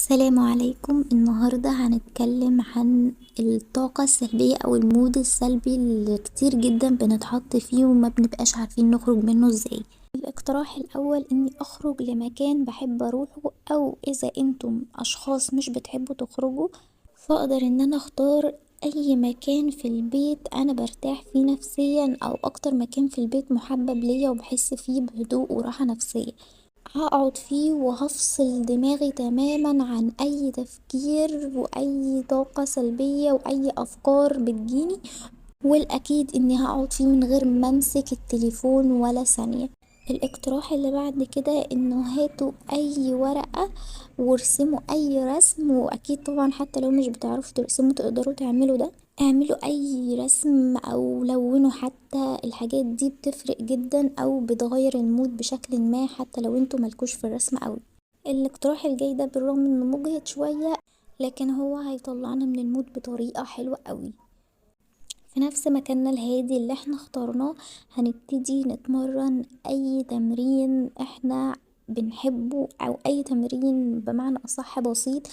السلام عليكم. النهاردة هنتكلم عن الطاقة السلبية أو ال mood السلبي اللي كتير جدا بنتحط فيه وما بنبقاش عارفين نخرج منه ازاي. الاقتراح الأول إني أخرج لمكان بحب أروحه، أو إذا أنتم أشخاص مش بتحبوا تخرجوا فأقدر إن أنا أختار أي مكان في البيت أنا برتاح فيه نفسيا، أو أكتر مكان في البيت محبب ليا وبحس فيه بهدوء وراحة نفسية، هقعد فيه وهفصل دماغي تماما عن أي تفكير وأي طاقة سلبية وأي أفكار بتجيني، والأكيد إني هقعد فيه من غير ما أمسك التليفون ولا ثانية. الاقتراح اللي بعد كده إنه هاتوا أي ورقة وارسموا أي رسم، وأكيد طبعا حتى لو مش بتعرفوا ترسموا تقدروا تعملوا ده، اعملوا أي رسم أو لونوا حتى، الحاجات دي بتفرق جدا أو بتغير ال mood بشكل ما حتى لو انتوا مالكوش في الرسم أوي. الاقتراح الجاي ده بالرغم انه مجهد شوية لكن هو هيطلعنا من ال mood بطريقة حلوة قوي. في نفس مكاننا الهادي اللي احنا اخترناه هنبتدي نتمرن اي تمرين احنا بنحبه، او اي تمرين بمعنى اصح بسيط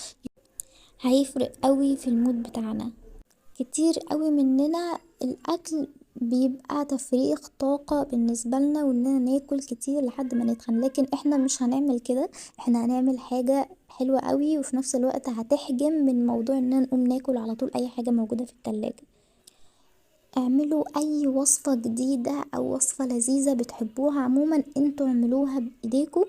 هيفرق قوي في ال mood بتاعنا. كتير قوي مننا الاكل بيبقى تفريغ طاقة بالنسبة لنا، واننا ناكل كتير لحد ما نتخن، لكن احنا مش هنعمل كده، احنا هنعمل حاجة حلوة قوي وفي نفس الوقت هتحجم من موضوع اننا نقوم ناكل على طول اي حاجة موجودة في التلاجة. اعملوا اي وصفة جديدة او وصفة لذيذة بتحبوها عموما انتوا اعملوها بايديكوا،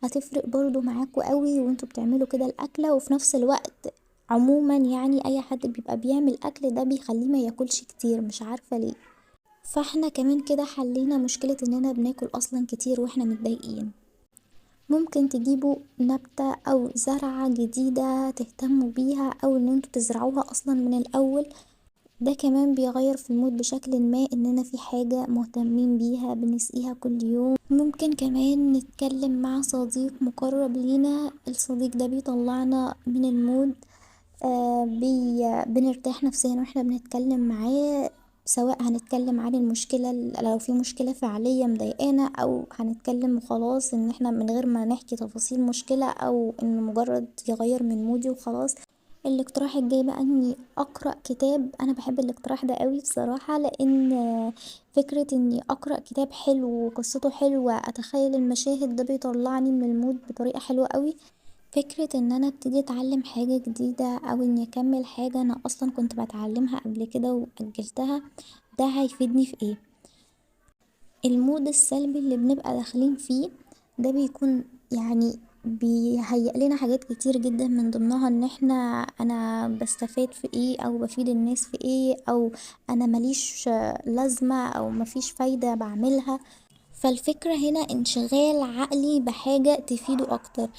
هتفرق برضو معاكوا قوي وانتوا بتعملوا كده الاكلة. وفي نفس الوقت عموما اي حد بيبقى بيعمل اكل ده بيخليه ما ياكلش كتير، مش عارفة ليه. فاحنا كمان كده حلينا مشكلة اننا بناكل اصلا كتير واحنا متضايقين. ممكن تجيبوا نبتة او زرعة جديدة تهتموا بيها، او ان انتوا تزرعوها اصلا من الاول، ده كمان بيغير في ال mood بشكل ما، اننا في حاجة مهتمين بيها بنسقيها كل يوم. ممكن كمان نتكلم مع صديق مقرب لينا، الصديق ده بيطلعنا من ال mood، بنرتاح نفسيا واحنا بنتكلم معاه، سواء هنتكلم عن المشكلة لو في مشكلة فعلية مضايقانا، أو هنتكلم وخلاص إن إحنا من غير ما نحكي تفاصيل مشكلة، أو إن مجرد يغير من مودي وخلاص. الاقتراح الجاي بقى إني أقرأ كتاب. أنا بحب الاقتراح ده قوي بصراحة، لأن فكرة إني أقرأ كتاب حلو وقصته حلوة، أتخيل المشاهد، ده بيطلعني من ال mood بطريقة حلوة قوي. فكرة إن أنا أبتدي أتعلم حاجة جديدة، أو إني أكمل حاجة أنا أصلاً كنت بتعلمها قبل كده وأجلتها، ده هيفيدني في إيه؟ ال mood السلبي اللي بنبقى داخلين فيه ده بيكون بيهيئ لنا حاجات كتير جداً، من ضمنها إن أنا بستفاد في إيه، أو بفيد الناس في إيه، أو أنا ماليش لازمة، أو مفيش فايدة بعملها. فالفكرة هنا انشغال عقلي بحاجة تفيده أكتر،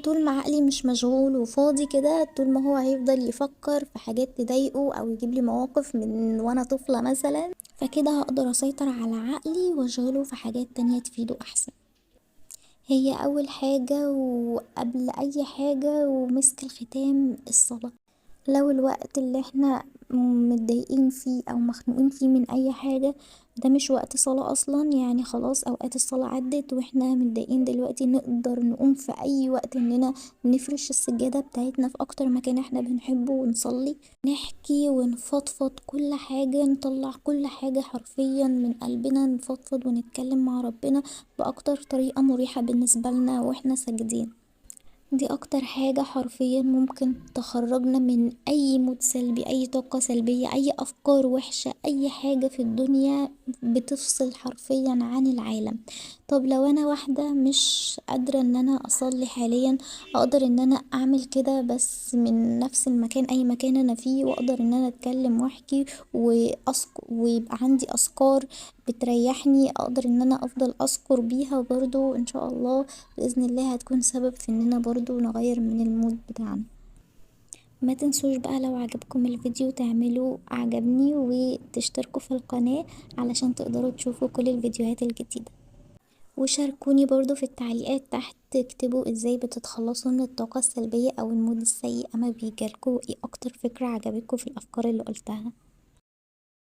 طول ما عقلي مش مشغول وفاضي كده، طول ما هو هيفضل يفكر في حاجات تضايقه أو يجيب لي مواقف من وأنا طفلة مثلا، فكده هقدر أسيطر على عقلي وأشغله في حاجات تانية تفيده أحسن. هي أول حاجة وقبل أي حاجة ومسك الختام الصلاة. لو الوقت اللي احنا متضايقين فيه أو مخنوقين فيه من أي حاجة ده مش وقت صلاة أصلا، خلاص أوقات الصلاة عدت وإحنا متضايقين دلوقتي، نقدر نقوم في أي وقت إننا نفرش السجادة بتاعتنا في أكتر مكان إحنا بنحبه ونصلي، نحكي ونفضفض كل حاجة، نطلع كل حاجة حرفيا من قلبنا، نفضفض ونتكلم مع ربنا بأكتر طريقة مريحة بالنسبة لنا وإحنا ساجدين. دي أكتر حاجة حرفيا ممكن تخرجنا من أي مود سلبي، أي طاقة سلبية، أي أفكار وحشة، أي حاجة في الدنيا بتفصل حرفيا عن العالم. طب لو أنا واحدة مش قادرة إن أنا أصلي حاليا، أقدر إن أنا أعمل كده بس من نفس المكان، أي مكان أنا فيه، وأقدر إن أنا أتكلم وأحكي ويبقى عندي أذكار بتريحني، أقدر إن أنا أفضل أذكر بيها برضو إن شاء الله بإذن الله هتكون سبب في إننا برضو نغير من المود بتاعنا. ما تنسوش بقى لو عجبكم الفيديو تعملوا عجبني وتشتركوا في القناة علشان تقدروا تشوفوا كل الفيديوهات الجديدة، وشاركوني برضو في التعليقات تحت، اكتبوا ازاي بتتخلصوا من الطاقة السلبية او المود السيء اما بيجيلكوا، ايه اكتر فكرة عجبتكوا في الافكار اللي قلتها.